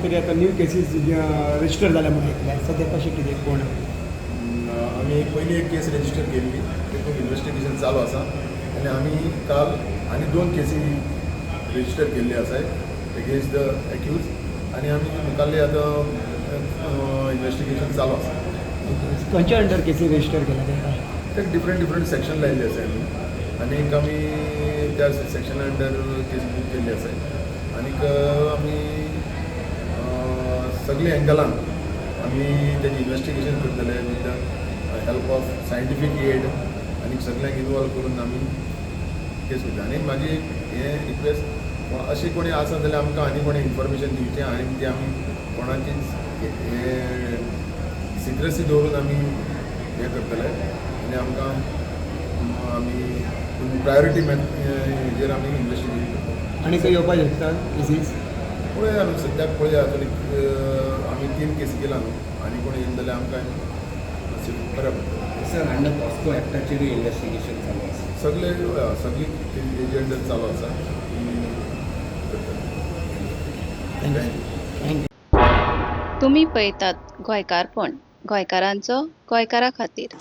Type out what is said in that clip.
तरी आतां new cases register जाल्या म्हणून आयकल्या. सद्या कशें कितें कोण? आमी पयली एक केस रेजिस्टर केल्ली, तेतून इन्वेस्टिगेशन चालू आसा आनी आमी काल आनी दोन केसी रेजिस्टर केल्ली आसाय अगेन्स्ट the accused आनी आमी मुखाल्ले आतां इन्वेस्टिगेशन चालू आसा. खंयच्या अंडर केसी रजिस्टर केल्या तेका? ते डिफरंट डिफरंट सेक्शन लायिल्ले आसाय आमी आनीक आमी त्या सेक्शना अंडर केस बूक केल्ली आसाय. आनीक आमी सगळे एंगलान आमी तेजें इन्वेस्टिगेशन करतले with the help of scientific aid आनी सगळ्यांक इनवॉल्व करून आमी केस करतले. आनी म्हाजी एक हें रिक्वेस्ट, अशें कोणी आसा जाल्यार आमकां आनी कोणी इन्फॉर्मेशन दिवचें आनी ती आमी कोणाचीच हें सिक्रेसी दवरून आमी हें करतले आनी आमकां आमी प्रायोरिटी हेजेर आमी इन्वेस्टिगेशन करतले. आनी खंय येवपाक शकता केसीस? पळया, आमी सद्याक पळया. अजून एक आमी तीन केसी केला न्हू, आनी कोण येयले जाल्यार आमकां मातशें बरें पडटलें. सर, अंडर पॉस्को एक्टाचेरूय इन्वेस्टिगेशन चालू आसा? सगळे, हय, सगळी एजंट चालू आसा, ती करतले. Thank you, thank you. तुमी पळयतात गोंयकारपण, गोंयकारांचो गोंयकारा खातीर.